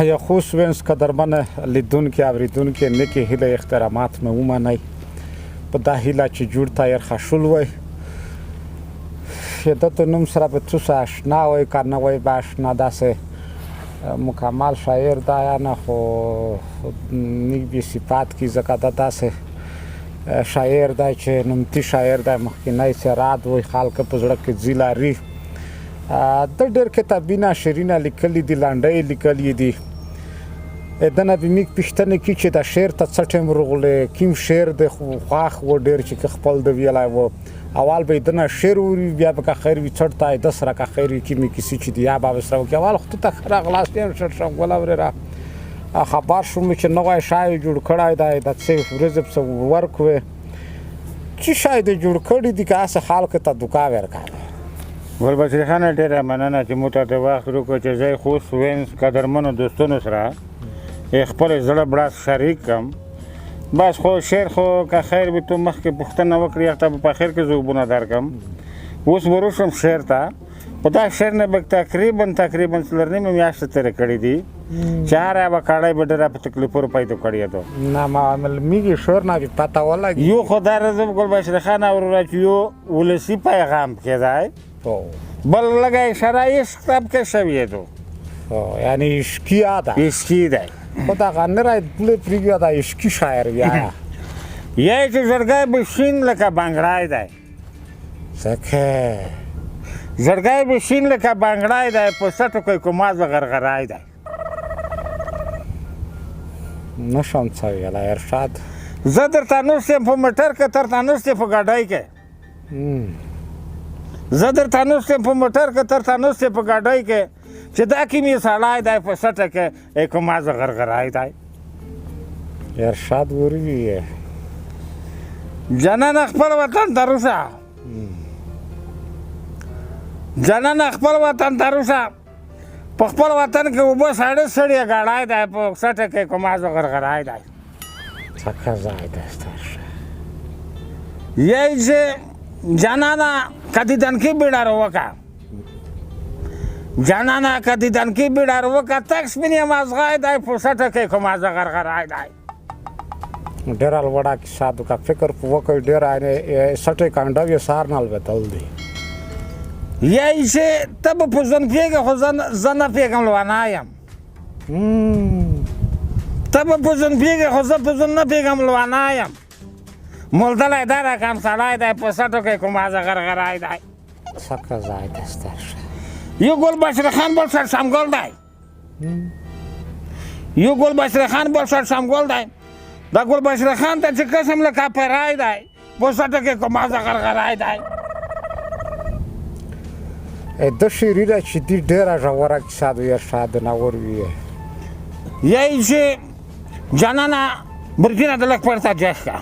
یخوس وینس قدرمن لیدونکي اوریدونکي نیکې هیله احترامات مې ومنئ په دا هیله چې جوړ تایر خشول وای شدت نوم سره به څه آشنا وای که نه وای به آشنا داسې مکمل شاعر دا یا نه خو نیک بې صفات کی ځکه دا داسې شاعر دی چې نومتي شاعر دی مخکنی څراد وای خلک په زړه کې ځي لري ده ډېر کتابونه شعرونه لیکلي دي لنډۍ یې لیکلي دي دنه به میک پوښتنه کی چې دا شعر ته څه ټیم رغلې کیم شعر د خوښ و ډېر چې خپل د ویلای و اول به دنه شعر وری بیا به که خیر وي څټ ته د سره که خیر وي کیمې کیسې چې دی یا به سره وکړي اول خو ته ښه راغلاست یم شرشم ګله ورېره خبر شوم چې نوی شای جوړ کړی دی د څه ورځې په ورکوې چې شای دې جوړ کړی دی که هسې خلکو ته دوکا ورکوې. ګل بشیر خانه ډېره مننه چې مو ته د وخت وکړو چې زه خوست وینس قدرمنو دوستانو سره خپل زړه بړاس شریک کم. بس خو شعر خو که خیر وي تو مخکې پوښتنه وکړي هغه ته به په اخر کې ځوابونه درکړم. اوس به وروشم شعر ته. په دا شعر نه به تقریبا 4.5 میاشتې تېرې کړې دي چې هره یوه کړۍ به ډېره په تکلیفونو پیدا کړې ده. نه معلومیږي شعر نه به پته ولګي. یو خو دا رزم ګل بشیر خان وروره چې یو ولسي پیغام پکې دی، بل لږه اشاره عشق ته پکې شوې ده. یعنی عشقي ده. عشقي دی. خو دغه نه راید پولې پرېږدي دا عشقي شاعر بیا. یا چې زړګی به شین لکه بنګړی دی. ځکه زړګی به شین لکه بنګړی دی، په سټو کې کوماز غرغرای دی. نشم څه ویلی ارشاد. زه درته نوست یم په موټر کې، ترته نوست یم په ګاډۍ کې. زه درته نوست یم په موټر کې، ترته نوست یم په ګاډۍ کې، چې دا کې مې سړی دی په سټه کې کوماز غرغرای دی. ارشاد وروي جنانه خپل وطن ته روشه، جنانه خپل وطن ته روشه، په خپل وطن کې اوبه ساړه سړې ګاړای دی، په سټه کې کومازو غرغرای دی. څکه ځای دی ستاسو. یی چې جنانه که دیدن کې بیړه وکړه، جنانه که دیدن کې بیړه وکړه، تک سپین یې مازغی دی، په سټه کې کومازه غرغرای دی. ډېره لوړه کیسه ده، که فکر په وکړئ ډېره سټې کنډو یې سهار نه لوېدل دي. یی چې ته به په ژوند پوهېږې خو زه نه پوهېږم لوانا یم. ته به په ژوند پوهېږې خو زه په ژوند نه پوهېږم لوانا یم. مولدلی دا رقم سړی دی، په سټو کې کومازه غرغرای دی. څکه ځای دی ستاسو. یو ګل بشیر خان بل سرسم ګل دی. یو ګل بشیر خان بل سرسم ګل دی. دا ګل بشیر خان ته چې قسم لکه پرای دی، په سټو کې کومازه غرغرای دی. د شعري ده چې دي ډېره ژوره کیسه ده ارشاد نور وي. یی چې جانانه برجینه د لږ پرته جښ کړه.